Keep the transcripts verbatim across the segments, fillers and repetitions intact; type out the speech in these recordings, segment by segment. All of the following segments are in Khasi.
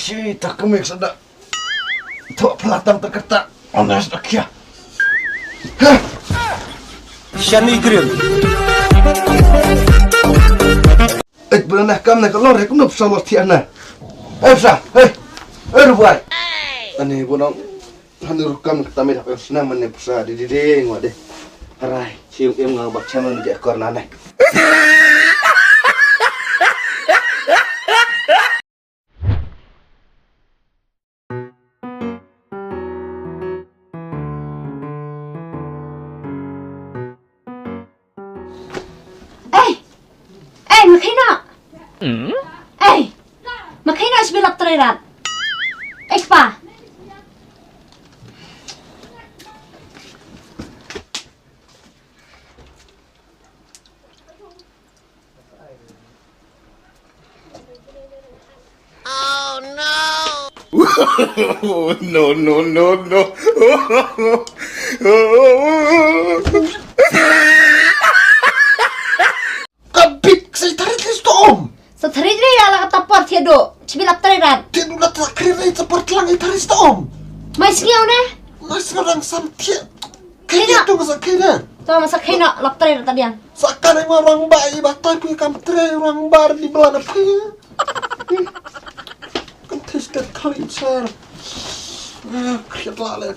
Chi ta kmik sada. Thok pla tang ta kata. Honest akia. Shani krim. Ek bela na kam na kalor ek nup sa lor tiana. Eh sa, eh. Eh rubai. Ani bunong. Hanu rukam kata mi dak sna mane psa di di di ngwa de. Harai, chiu em ngang bak channel ni ke kor nane. Ei! Ei, ma khie noh. Ei! Ma khie noh, shibit lap trei rat. Ei kpa. Oh no! No, no, no, no. Ka bit sa i tharit li sto om. Sa tharit li ala ka tapor thie do. Chibi lap tharit ran. Thie do la tharit li tapor tlang i tharit sto om. Mai sngew ne? Mai sngew rang sam thie. Khie na. Khie tu sa khie na. To ma sa khie na lap tharit ta diang. Sa ka ne ma rang ba i ba tai pi kam tre rang bar di bla na pi. Kan tis ka kali char. Ah, kriat la le.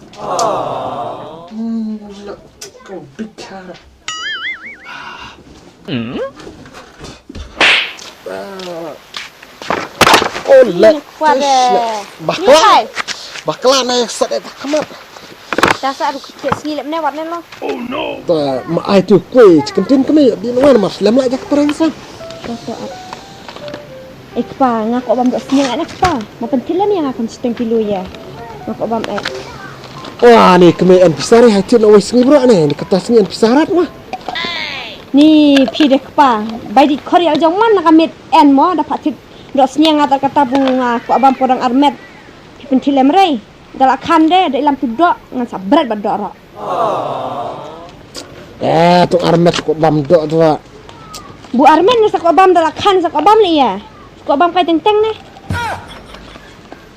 Hmm, na ka bit char. Oh, le. Bakla. Bakla na yak sat eta kamat. Ta sa ru ke sngi lep ne wat ne lo. Ta ma ai tu kwe chicken tin kami di nuan mas lem la jak terang sa. Ei kpa, nga kwah bam doh sniang ane kpa. Ma pynthylliej ïa nga kan shiteng kilo ïa. Nga kwah bam eh. Wah, ni kmie en pisa re, hai tip na wei sngi bro ne, ni kata sngi en pisa rat ma. Ni phi de kpa, bai di khor ïa jong man na ka miet en mo, da pha tip doh sniang nga ta kata bu nga kwah bam podang armet. Phi pynthylliej re. Da la khan de, da ilam tu doh, ngan sa bret ba doh ro. Eh, tu armet ko bam doh tu. Bu armet ne sa ko bam da la khan sa ko bam li ya. Ko bam kai teng teng ne.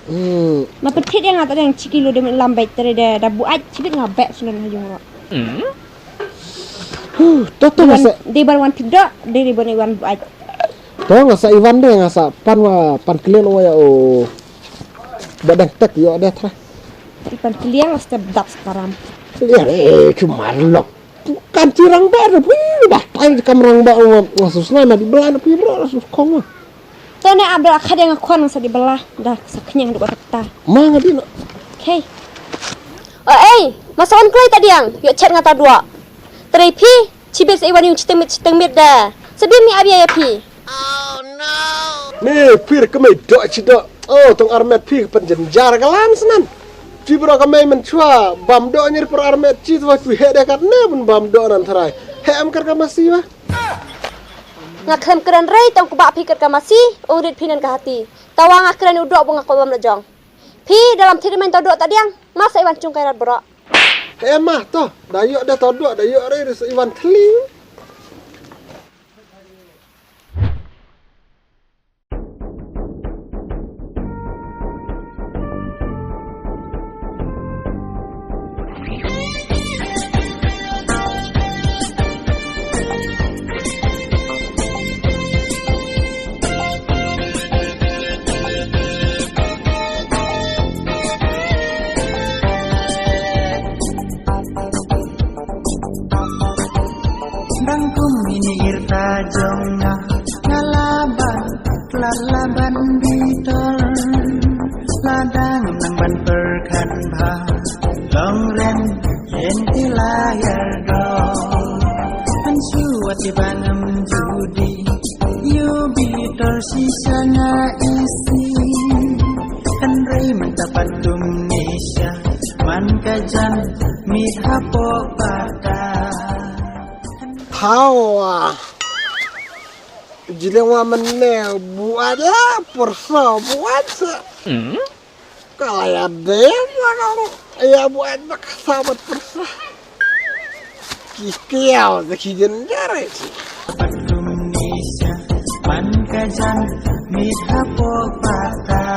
Hmm. Ma petit yang ata yang chiki lo de lam bai tere de da bu ai chibit nga bet sunan ha yung ro. Hmm. Huh, to to masa. De bar wan tu doh, de de wan bu ai. To nga sa Ivan de nga sa pan wa pan klen wa ya o. Ba dang tek ïoh deh tra. Ipan kiliang step dap sekaram. Kiliang eh cuma lok. Kan cirang ba ada pun dah tai kam rang ba nga susna na di belah na pi bro la sus kong. To ne abdal khadeng khon sa di belah dah sa kenyang dua ta. Ma nga di no. Okay. Oh ei, masa on klai ta diang. Ïoh chat nga ta dua. Teri phi. Chibit sa iwan yung chiteng mit chiteng mit da. Sabim mi abia ya phi. Ne phi re kemai dok chi dok. Oh tong armet phi pen jenjar kalam senan. Phi bro kemai menchua bam dok nyir per armet chi tuwa phi hek deh kat ne pun bam dok nan tharai. Hek am kat ka masi wa. Nga khlem kren rei tong kubak phi kat ka masi. Ong rit phi nan ka hati. Tawa nga kren u dok bu nga kobam dok jong. Phi dalam thiri men tau dok ta diang. Masa iwan chung kai rat bro. He ma to, da ïoh da to duh, da ïoh re re sa iwan thli. Dang kum ini irta jong nga, nga laban, klat laban bitor. Ladang nang ban perkhan bha, long ren yen ti layar do. An shuwa ti bangam judi, yu bitor shisha nga isi. Kan rei man tapat tum nisha, man ka jan mit hapoh bata. Hawa. Jileng wa mene buat la persa buat sa. Kala ya dem la kala. Ya buat bak sabat persa. Ki kiau sa ki jenjar. Indonesia, man ka jan mit hapoh bata.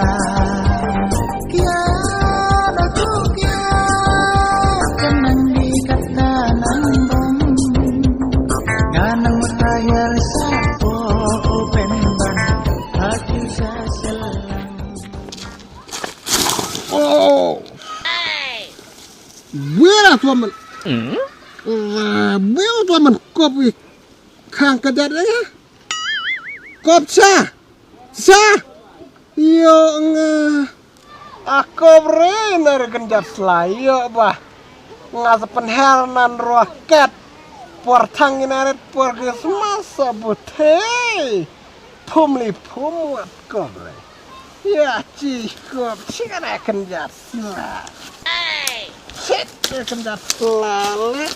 Tua man. Beo tua man kop wi. Khang ka jat ya. Kop sa. Sa. Yo nga. A kop re na re kynjat slai yo ba. Nga sa pynher nan roket. Por thang ina ret por Christmas sa buthe. Phum li phum wat kop re. Ya chi kop chi ka re kynjat slai. Shit re kynjat slai.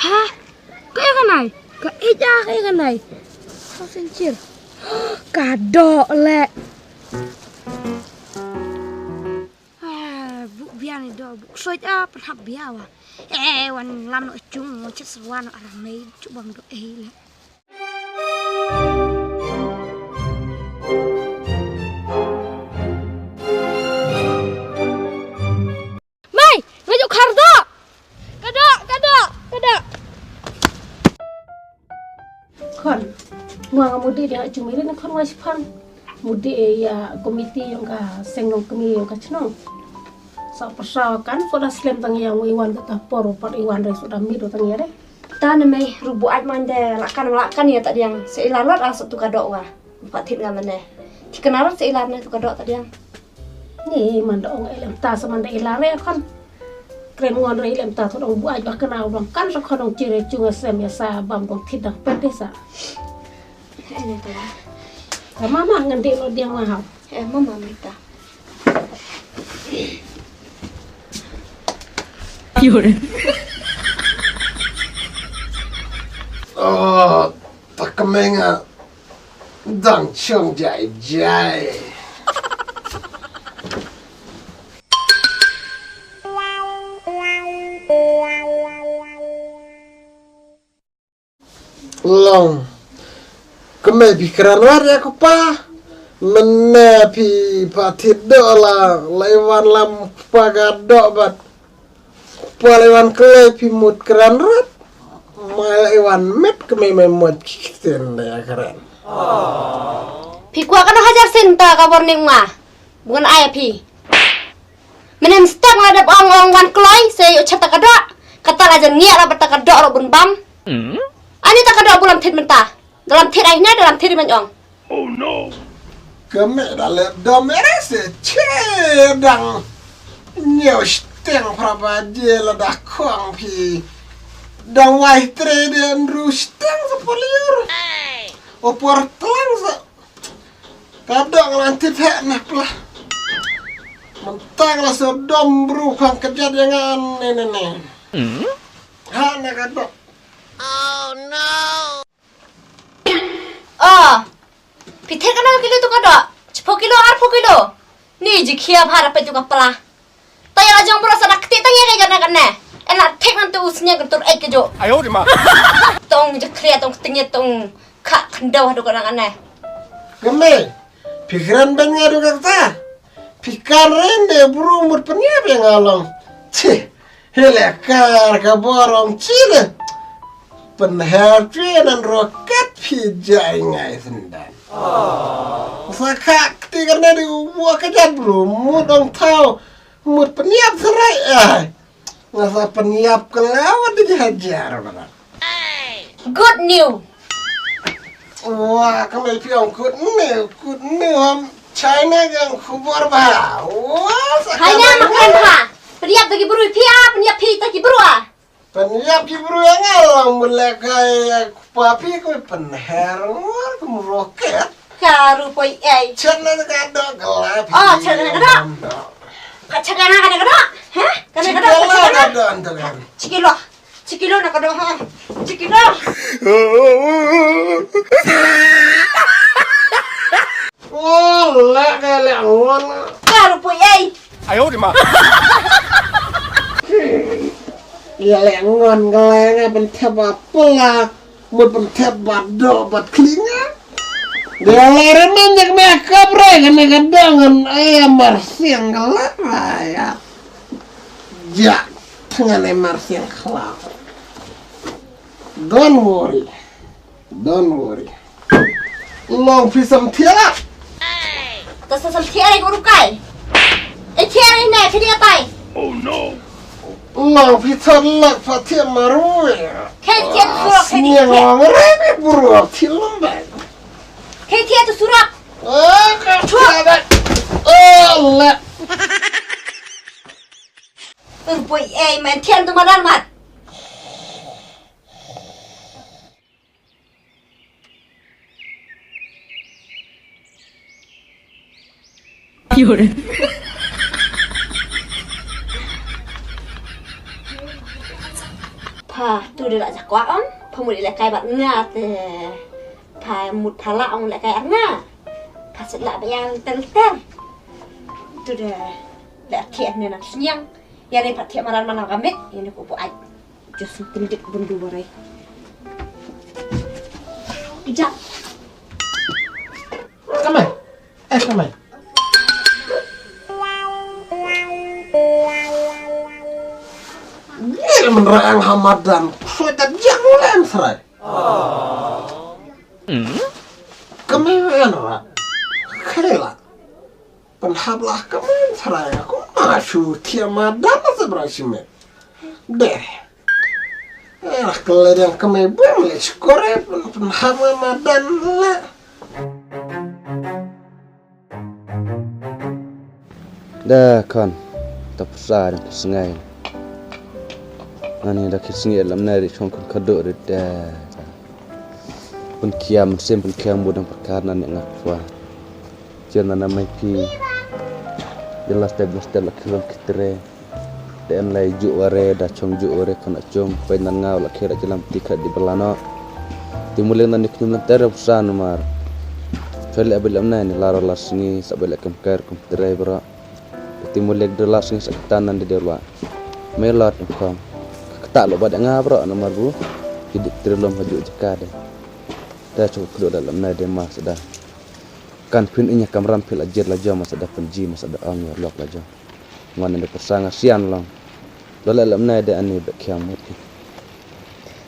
Ha? Ka ïa ka nai? Ka ïa ka nai? Ka sensir. Ka doh leh. Ah, buk biang ni doh, buk soi ah, pynhap biang wa. Eh, wan lam no cung, wan chet serwan no aramai, cuk bang doh eh leh. Mai, ngaju khar doh. Ka doh, ka doh, ka doh. Khon, nga nga mudih dia cumi rin khon nga shipang. Mudih ïa komiti yong ka seng nongkmie yong ka chnong. Sa pyrsa kan soda slem tang ïa u Iwan kata por pat Iwan re soda mit tang ïa re. Ta ne mei rubu ai man de lakan lakan ïa ta diang se ilar lat asap tu ka doh wa. Pat thit nga mane. Ti kena rat se ilar ne tu ka doh ta diang. Ni man da ong ilem ta sa man da ilar re khon. Kren ngon re ilem ta thot ong buai ba kena u dong kan sa khon ong chire chung asem ïa sa bam dong thit dang pet de sa. Ene ta. Ka mama ngan de lo diang ma hau. Eh mama mita. Yore. Oh, ta ka menga. Dang chong jai jai. Long. Kemei phi kren wat ïa kpa. Mene phi pat thit doh la la Iwan lam kpa ka doh bad. Pal Iwan klei phi mut kren rat. Mai la Iwan met kemei mei mut ki ktien da ïa kren. Phi kwah kano hajar sien ta ka warning ma. Bungan ai phi. Menen stek la dep ong ong wan kloi se yu chat ta ka doh. Kata la jan ngiak la bata ka doh ro bun bam. Ani ta ka doh bulam thit menta. Dalam thit ai ne dalam thit man ong. Oh no. Kemei da le dom ere se che dang. Nyeu steng pra ba je la da kong phi. Dang wai tre de nru steng sa poliur. O por tlang sa. Ka dok lan ti phe na pla. Mentang la sa dom bru khang kejat yang an ne ne ne. Ha na ka dok. Oh no. Oh. Phi thir kano kilo tu ka doh? Chipho kilo, arpho kilo. Ni ji khia bha da peit tu ka pla. Ta ïa la jong bro sa da kti tang ïa ka ïa na kane. Ena thik nan tu sñiang ka tur ek ka jo. Ayo di ma. Tong ji khlia tong kti tong kha khyndew hadu ka na kane. Kame. Phi kren ben nga du ka kta. Phi kan ren de bro mut pynïap ïa nga long. Chih. Hele kar ka bor ong chile. Pynher phi nan roket phi jai ngai sendan. Sa kha kti kane di u bua ka jat bru mut ong thau mut pynïap serai ai. Nga sa pynïap ka lawa di hajar bana. Good news. Wah, ka mai phi ong good news, good news. China ka ong khubor ba. Wah, sa China ka makan ha. Pynïap ta ki bru phi a, pynïap phi ta ki bru a. Pynïap ki bru nga long mulai kai pa phi ko pynher ngor ko roket. Ka ru poi ai. Chen na ka dok la phi. Oh, chen na ka dok. Ka chen na ka dok. Ha? Ka na ka dok. Chikilo na ka dok. Chikilo na ka dok ha. Chikilo. Oh, la ka le ngon. Ka ru poi ai. Ayo di ma. Ïa le ngon ka le nga pynthep ba pula. Mut pynthep ba do ba klinga. Dei la re man jak me kap re kane ka dang ngan ai mar siang ka la ya. Ja, tang ngan ai mar siang ka la. Don't worry. Don't worry. Long phi sam thiah la. Ta sa sam thiah re ko rukai. E thiah re ne, thiah re tai. Long phi thon lak pha thiah maru. Khe thiah tu surok, khe thiah. Sniang long re bi buru thiah long bai. Khe thiah tu surok. Oh, ka thiah bai. Oh, la. Tur boy, eh, man thiah tu madan mat. Pha tu de la ja kwah om, pha mut ïa lehkai bad nga te. Pha mut pha lah ong lehkai ar nga. Pha sut lah ba ïa ter ter. Tu de la thiah ne na sniang. Ïa re pha thiah maran maran ka met, ïa ne ko bu ai. Just tendit bundu barai. Ija. Kamai. Eh, kamai. Ngir menrang hamadan. Sudah jang len serai. Kamai wen ra. Kela. Pynhap lah ka man srai aku ma shu thiah madan la sa bra shimet. Deh. Eh, lah kele dang ka me bem le shukore pynhap ma madan la. Da kon ta pyrsa dang ki sngai. Nani da ki sngai lam nai ri chong kun kado ri da. Pynkiam sim pynkiam bu dang pyrkhat nani nga kwa. Chen na namai phi. Jela step jela step la khilom khitre. Da en lai ju ware da chong ju ware kana chong. Pai nan ngau la khira jilam ti khat di belano. Ti muleng nan ni knyum nan tere pusan mar. Chole abil amna ni laro la sngi sabai la kem kair kum tere bra. Ti mulek de la sngi sa ktan nan de de la. Me la tum kham. Kata lo ba de nga bra na mar bu. Ki dik tre lom haju jaka de. Da chok kdo da lam na de mas da. Kan phin inya kamram phil ajir la jom mas da pynji mas da ong yor lok la jom. Ngwan de persang sian long. Lo la lam na de ani be khiam mut.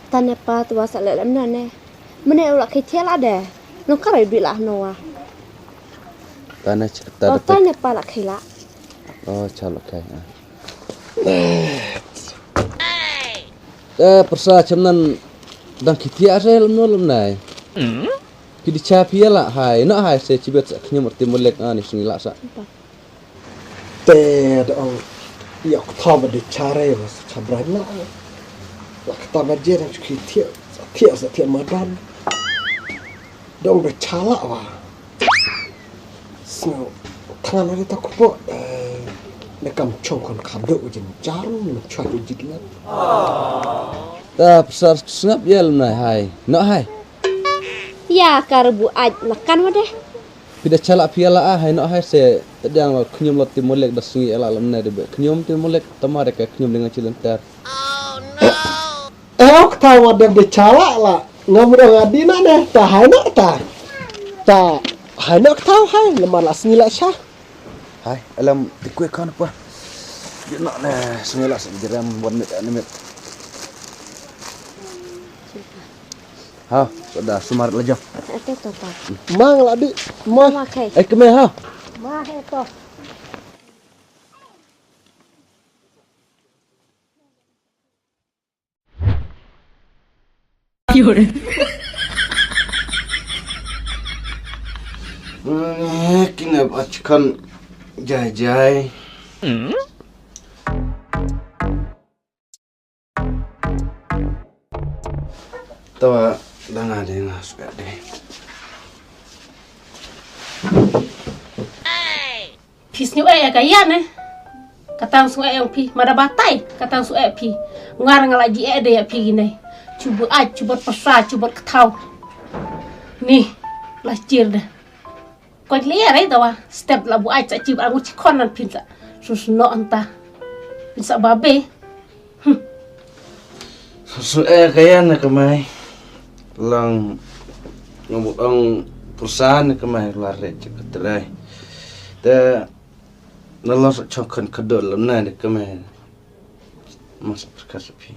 Tane pa tu wa sa le lam na ne. Mene u la khai thia la de. Nong ka rai bi la no wa. Tane chik ta Oh, de. Tane pa la khai la. Oh, cha la khai. Ah. Eh, persa cham nan dang ki thia re lam no lam nai. Ki di cha pia la hai, na hai se chibet sa khnyum arti mulek ani sngi la sa. Te da ong ïa ka thaw ba dei cha re ba sa cha bra na. La ka thaw ba je dang chu ki thiah sa thiah sa thiah madan. Da ong da cha la wa. Sngew thangan ari ta kupo. Ne kam chong kon kham do u jin jar ne chwa u jit la. Ta psar sngap yel na hai. No hai. Ïa ka rebu ai la kan wa deh. Phi da chala phi la a hai no hai se tadiang la khñium la ti molek da sngi la lam ne de be khñium ti molek tamar ka khñium dengan cilenter. Eh, ok ta wa dem de chala la. Ngam da ngadi na ne ta hai no ta. Ta hai no ta hai lamar la sngi la sha. Hai alam ti kue kan pa. Di no ne sngi la sngi jerem wan mit ani mit. Ha, sudah sumar la jam. Ate to pa. Mang la di, mang. Ma kai. Eh, keme ha. Ma he to. Eh, kine ba chikon jai jai. Tawa danga de nga suka de. Phi sñiuh eh ka ïa ne. Katang sñiuh eh phi mada batai katang sñiuh eh phi. Ngar nga la ji eh de ïa phi gine. Chuba ai chuba pasa chuba kthaw. Ni la chir de. Ko le ïa rai tawa step la bu ai cha chib angu chi khon nan phin sa. Sus no anta. Phin sa babe. Sus eh kaya na kamai. Lang ngamut ang Pyrsa ne ka mai la re je ka trai. Te na lo sa chong kan ka dol na ne ka mai. Mas perkas phi.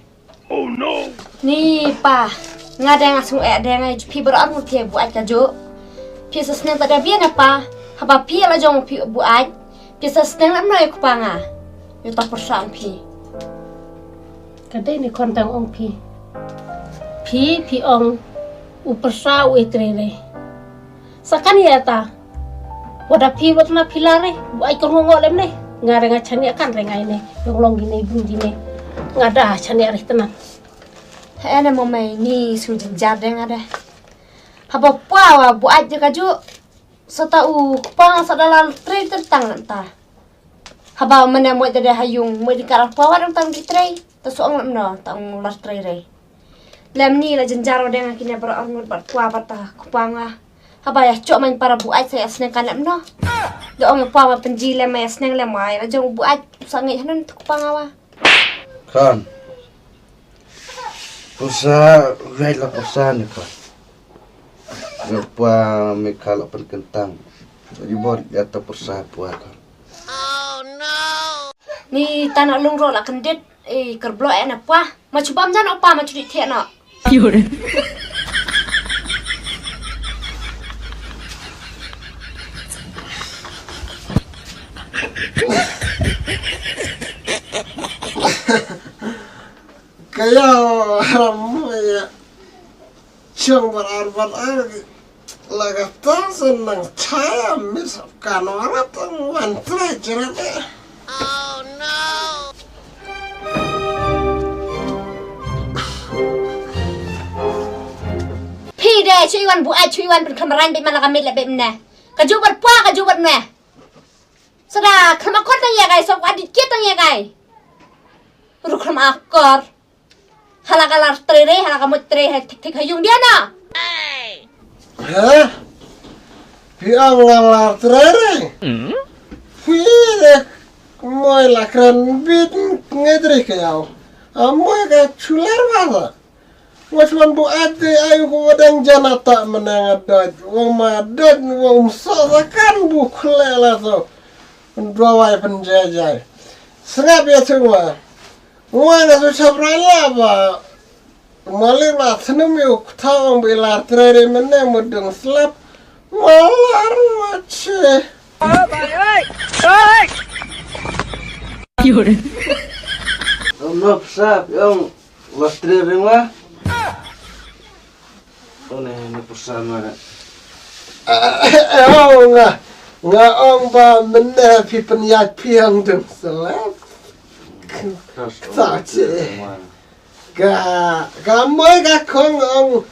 Ni pa, nga dang nga sngewthuh dang nga phi baroh arngut phi buaid kajuh. Phi sa sneng ta da biang ne pa, haba phi la jong phi buaid. Phi sa sneng lam noi ku pa nga. Ïa ta pyrsa ong phi. Ka dei ni khon tang ong phi. Phi, phi ong u pyrsa u i trei rei. Sa kan ïa ta. Wat da phi wat na phi la re, buaid kor ngo ngo lem ne. Nga re nga chaniah kan re ngai ne. Long long gine bun gine. Nga da chaniah re tenan. He ne mo mai ni su jynjar de nga de. Haba pwa wa buaid je kajuh. Sa ta u kpa sa da la trei tang ta. Haba mane mo de ha yung mo de ka la pwa wa dang tang ki trei. Ta su ong lam no tang la trei re. Lem ni la jynjar wa dang kine baroh arngut bad pwa bad ta kpa nga. Haba ïa chok main para buaid sa ïa sneng kan lem no. Da ong ïa pwa wa pynji lem ïa sneng lem wa ïa la jong buaid sa ngi hanun ta kpa nga wa. Kan. Pyrsa, rai la pyrsa ni kan. Ïa pwa me ka la pynkyntang. Ïa bor ïa ta pyrsa pwa kan. Ni tana lung ro la kyndit. Eh, kar blo eh na pwa. Ma chu bam jan opa ma chu di thiah na. Kaya ram ya. Chong bar ar bar ar. La ka tang sen nang chaya mis ka no ra tang wan trai jere. Phi de chui wan buaid chui wan pynkham rain bit ma la ka mit la bit mne. Ka ju bar pwa ka ju bar mne. Sada kham akor tang ïa kai sok adit kit tang ïa kai. Ru kham akor. Hala ka lar trei re, hala ka mut trei ha thik thik ha yung dia na. Hah? Phi ong nga lar trei re? Phi de moi la kran bit ngai trei ka yau. A moi ka chular ba sa. Wa chuan bu ate ai ko wadang jana ta menang adot. Wa ma adot wa um so sa kan bu khle la so. Dua wai penjajai. Sengap ya sengwa. Wa na so sabra la ba. Mali ma senum yu kthawang bi lar trere menang mudung slap. Wa lar wa che. Om nop sap yong. Lotri ring wa. One ne pursa ma. Oh nga nga ong ba mene phi pynïaid phi ang dum selek. Sa che. Ka ka moi ka kong ong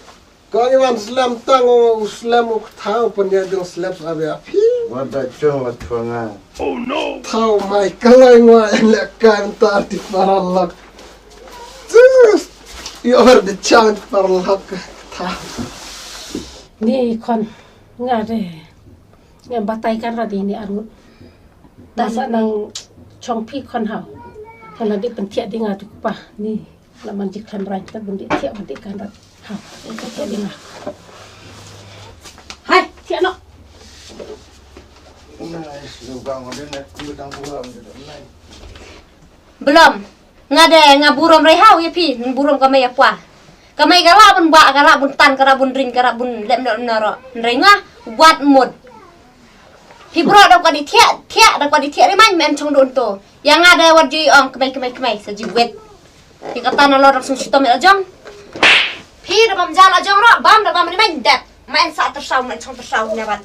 kong iwan slem tang ong slem uk thau pynïaid dum slem sa bia phi. Wa da chong wa chong nga. Thau mai kaloi ngwa en le kan tar ti paralok. Tus. Ïoh ber de chang ti paralok. Tha. Ni khon nga de. Nga batai kan ra di ni arngut. Ta sa nang chong phi khon hau. Khon la di pynthiah di nga tu pa ni. La man ji khlem rain ta bun di thiah bun di kan ra. Hau. Pynthiah di nga. Hai, thiah no. Belum. Nga de nga burom rei hau ïa phi, nga burom ka mei ïa pwa. Ka mei ka la bun ba, ka la bun tan, ka la bun ring, ka la bun lem lem na ro. Rei nga wat mut. Phi bro da ka di thiah, thiah da ka di thiah rei man men chong don to. Ïa nga de wat ji ong kmei kmei kmei sa ji wet. Phi kata na lo rak sung sitom ïa la jong. Phi da bam ja la jong ro, bam da bam rei man det. Man sa tersau, man chong tersau ne ban.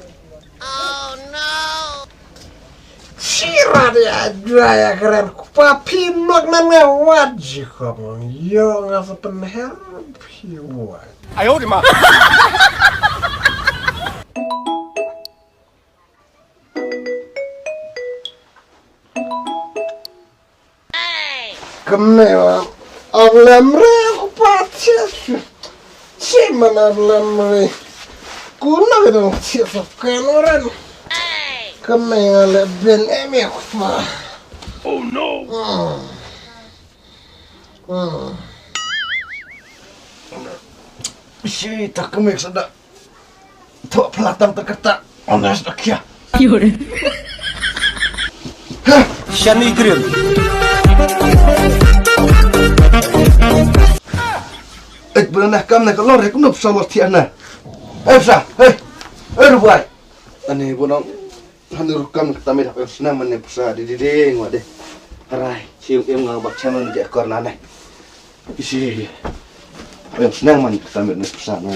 Sira dia dua ya keren kupa pinok nan nga wat ji kong yo nga sa penher piwa. Ayo di ma. Kemne wa. Ablem re kupa ches. Chi mana ablem re. Kuna bidang ches of kanoran. Kemne nga le ben eme kupa. Oh no. Hmm. Hmm. Shi tak kemik sada. Thok pla tang ta kata. Honest akia. Shani krim. Eh, bula na kam na ka lor, eh, kumno psa lor thiah na. Eh, psa, eh. Eh, rubai. Ani bunong. Hanu rukam kata me dah payung senang mane psa di di di ngwa de. Arai, cium im ngau bak chaman je kor nane. Isi. Payung senang man kata me psa na.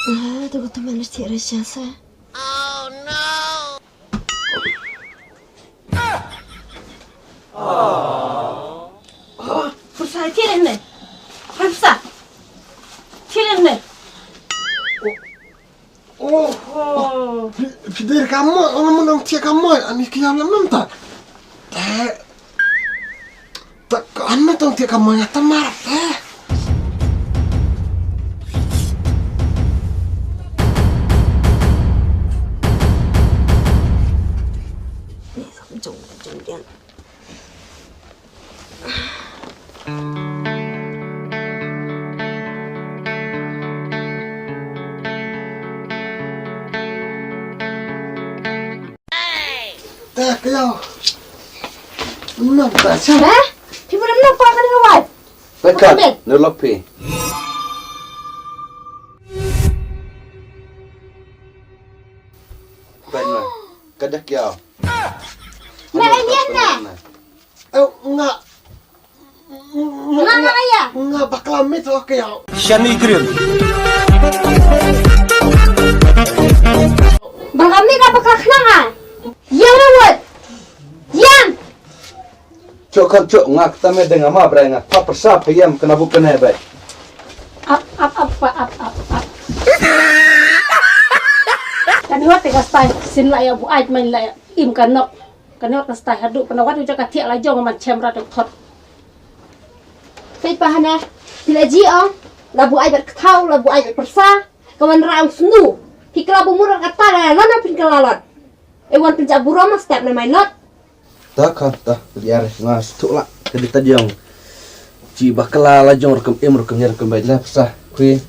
Ah, tu betul mana cik Rasha sa. Pyrsa, thie leh ne. Hai pyrsa. Thie leh ne. Oh. Oh. Phi, phi dei ka moi, ong mun ong thie ka moi, ani ki yam lam nam ta. Te. Ta ka an ma tong thie ka moi nga ta mar te. Jong, jong, jong. Ta ka ïaw. Nang ta cha. Eh? Phi pun nang pa kan rawat. Pekat, nulok phi. Pekat. Ka dak ïaw. Na, na, na. Eh, nga, nga, nga, nga, ya. Nga bakla mit, okay, ya. Shani krim. Bakla mit ka bakla khnang, ah. Yang rawat. Yang. Chok kan chok, nga kata me deng ama brai nga. Pa persa payam kena bu kena bai. Ap, ap, ap, ap, ap, ap. Kan wat te ka stai, sin la ya bu ai main la ya. Im ka nok. Kan wat ka stai hadu, kan wat uja ka thiak la jong man chem ra dok thot. Peit pa hana, phi la ji ong, la bu ai bat kthaw, la bu ai bat persa, ka wan ra ong snu. Phi kla bu mur ka ta la, la na phin kla lot. E wan pynjah burom step na mai lot. Ta kha, ta, biar nga stuk la, ka di ta jong. Ji bakla la jong rukum im rukum yer rukum bai la persa. Khui,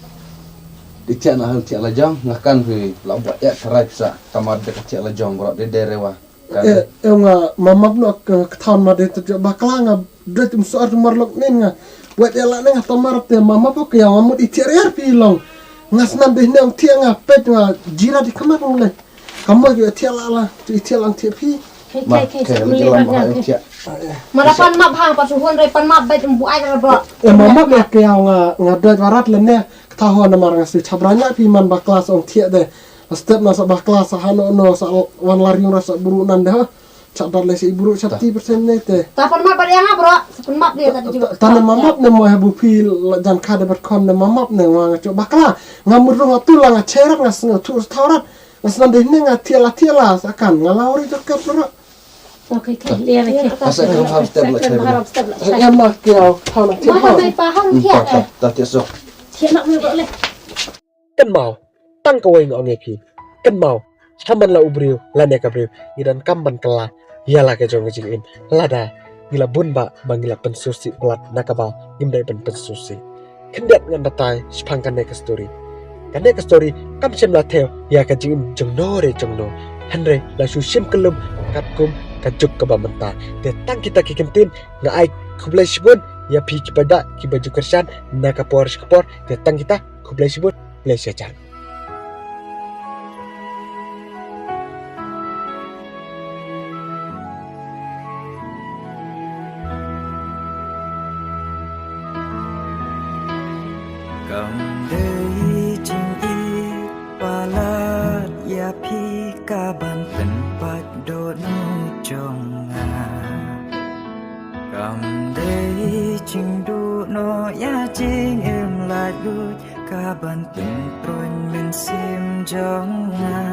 di thiak na hal thiak la jong, nga kan khui, la buat ya tarai persa. Tamar de ka thiak la jong, bro, de de rewa. Eh, eh, nga mamap no ka, ka thawn ma de tu bakla nga doi tum soar tu marlok nin nga. Wet ela ne nga tamar te mamap ke yang amut itiar yar pi long. Nga snan de ne ong tiar nga pet nga jira di kamar ong le. Kamar ju itiar la la, tu itiar lang tiar pi. Kai, ma, kai, kai, kai, meli jalan bang, ma kai. Tiar. Mala pan map ha, pa suhun re pan map bet embu ai ra bro. Eh, mamap ya ke yang nga, nga doi warat le ne. Ketahuan namar nga sui chabranya pi man bakla sa ong tiar de. Step na sa bakla sa hano no sa wan lari ong ra sa buru nan de ha. Chak dat le si buru chak ti persen ne te. Ta pan map bad ïa nga bro. Sa pan map dia tadi juga. Ta ne mamap ne mo ha bu phi la jan ka de bad khon ne mamap ne wa nga chok bakla. Nga mur nga tu la nga cherat nga snga tu tharat. Nga snan de ne nga tiala tiala sa kan nga lawri to kat bro. Okay, okay, lia, okay. Asa kan harap step la cherat. Harap step la. Eh, ma ke au thau na tiala. Ma mai pa hang tiala. Ta tiala so. Tiala nak bro le. Kynmaw, tang kawei nga ong ïa phi. Kynmaw, ha man la u briew lane ka briew ngi donkam ban kylla ïa la ka jong ka jingim. Lada ngi la bun ba, ba ngi la pynsngewsih palat na kaba ngim dei ban pynsngewsih. Khyndiat ngan batai shaphang kane ka story. Kane ka story kam shym la thew ïa ka jingim jongno re jongno. Hynrei la shu shim kyllum katkum ka juk kaba mynta. Te tang kita ki ktien nga ai khublei shibun ïa phi kiba da kiba ju kyrshan na ka por sha ka por. Te tang kita khublei shibun. Bless your child. Kam dei jingïeit palat ïa phi ka ban pynpait dohnud jong nga. Kam dei jingduh noh ïa jingim laitluid ka ban pynpruin mynsiem jong nga.